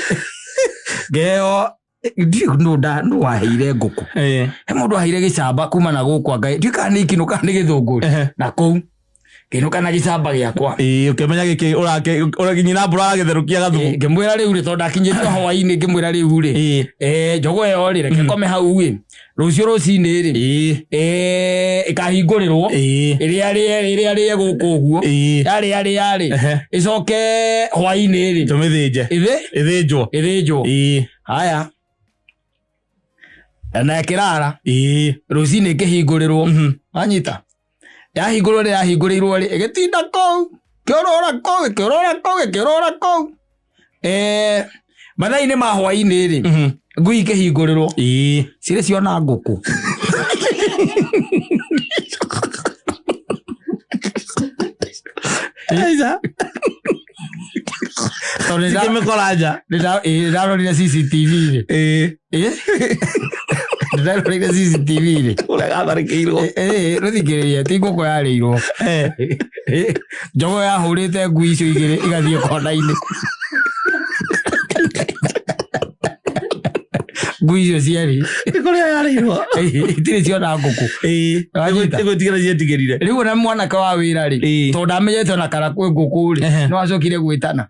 Ngeo ndiũ nũ waheire ngũkũ. He mũndũ waheire gĩcamba kuma na gũkũ anga ndiũĩ kana nĩ ikinũ kana nĩ gĩthũngũri. Na kũu ngĩinũka na gĩcamba gĩakwa. Ĩĩ, ũkĩmenya gĩkĩ ũrake nyina mbura aragĩtherũkia gathubu. Ngĩmwĩra rĩu rĩ, tondũ ndakinyĩtio hwainĩ, ngĩmwĩra rĩu rĩ, njogo ĩyo rĩ, reke kome hau ĩ, rũciũ rũcinĩ rĩ, ĩkahingũrĩrwo ĩrĩa rĩe ĩrĩa rĩe gũkũ ũguo, yarĩa rĩa rĩ, ĩcoke hwainĩ rĩ, Tũmĩthĩnje. Ĩthĩ Ĩthĩnjwo. Ĩthĩnjwo. Haya, na ĩkĩrara. Rũcinĩ ĩkĩhingũrĩrwo. Wanyita yahingũrwo rĩ, yahingũrĩirwo rĩ, ĩgĩtinda kũu kĩũrũra kũu, ĩkĩũrũra kũu, ĩkĩũrũra kũu. Mathaa-inĩ ma hwainĩ rĩ, ngui ikĩhingũrĩrwo. Cirĩ ciona ngũkũ. Aica. Tondũ Cikĩmĩkora nja. Nĩndarorire CCTV rĩ. Nĩndarorire CCTV rĩ. Ũrĩa gatharĩkĩirwo. Rũthikĩrĩria, ti ngũkũ yarĩirwo. Njogo yahũrĩte ngui icio igĩrĩ igathiĩ kona-inĩ. Ngui icio cierĩ. Nĩ kũrĩa yarĩirwo. Itirĩ ciona ngũkũ. Wanyita? Ĩgwĩtigĩra cietigĩrire. Rĩu ona mwanake wa wĩra rĩ, tondũ ndamenyete ona kana kwĩ ngũkũ rĩ, no acokire gwĩtana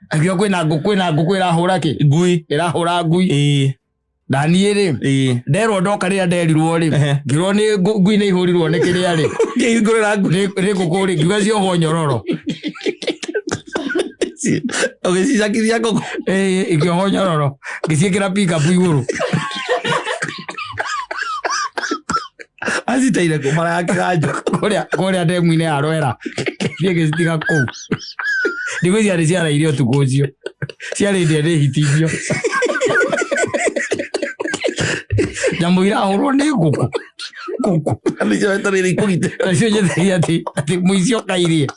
akiuga kwĩna ngũkũ, kwĩna ngũkũ ĩrahũra kĩ? Ngui. Ĩrahũra ngui. Na niĩ rĩ, nderwo ndoka rĩrĩa nderirwo rĩ, ngĩrwo nĩ ngui nĩ ihũrirwo nĩ kĩrĩa rĩ. Ngĩhingũrĩra ngui. Nĩ ngũkũ rĩ, ngiuga ciohwo nyororo. Ũgĩcicakithia ngũkũ. Ĩĩ, ikĩohwo nyororo ngĩciĩkĩra pickup igũrũ. Aciteire kũ mara ya kĩganjo? Kũrĩa ndemu-inĩ ya Rwera, thiĩ ngĩcitiga kũu. Ndigwĩciria nĩ ciaraire ũtukũ ũcio, ciarĩ ndĩe nĩ hiti icio. Nyamũ irahũrwo nĩ ngũkũ ngũkũ. Nĩcio wetereire ikũgite. Nacio njetereire atĩ mũici okairie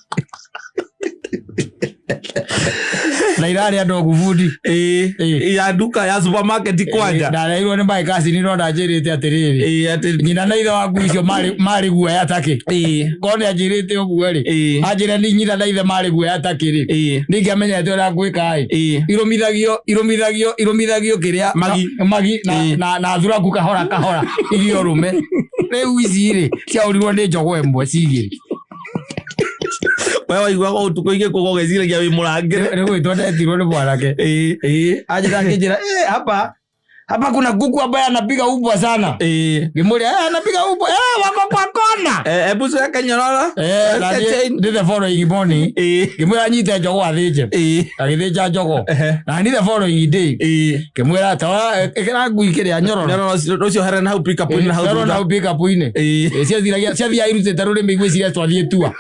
na irarĩ andũ ogubundi. Ĩĩ. Ĩĩ. Ya nduka ya supermarket kwanja. Ndareirwo nĩ my cousin no ndanjĩrĩte atĩrĩrĩ, Ĩĩ, atĩ nyina na ithe waku icio marĩ guoya takĩ. Ĩĩ. Korwo nĩ anjĩrĩte ũguo rĩ, Ĩĩ. anjĩra nĩ nyina na ithe marĩ guoya takĩ rĩ, Ĩĩ. nĩngĩamenyete ũrĩa ngwĩka ĩ. Ĩĩ. Irũmithagio kĩrĩa Magi. Magi na, Ĩĩ. na thuraku kahora kahora irio rũme. Rĩu ici rĩ ciahũrirwo nĩ njogoo ĩmwe cigĩrĩ. We waiguaga ũtukũ igĩkũga ũgeciragia wĩ mũrangĩre. Nĩ gwĩtwo ndetirwo nĩ mwanake. Ĩĩ. Ĩĩ, anjĩra akĩnjĩra, "Eh, hapa kuna kuku ambaye anapiga ubwa sana." Ĩĩ. Ngĩmũria, "Eh, anapiga ubwa, eh, wako kwa kona." Eh, hebu weka nyororo. Eh, na Weka chain. nĩ the following morning Ĩĩ. ngĩmwĩra nyite njogoo athĩnje. Ĩĩ. Agĩthĩnja njogoo. Ehe. Na nĩ the following day Ĩĩ. ngĩmwĩra tawa ĩkĩra ngui kĩrĩa nyororo. Nyororo ũcio here na hau pick up inĩ na hau Nyororo na thutha. hau pick-up-inĩ. Ĩĩ. Ĩ, ciathiaga irutĩte rũrĩmĩ igwĩciria twathiĩ tua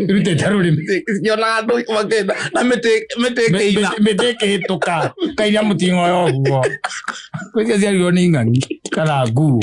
irutĩte rũrĩmĩ. Nyonaga andũ makĩina na mĩtĩ ĩkĩina. Mĩtĩ ĩkĩhĩtũka kairia mũting'oyo ũguo. Gwĩciria ciarirwo nĩ ng'ang'i kana nguo.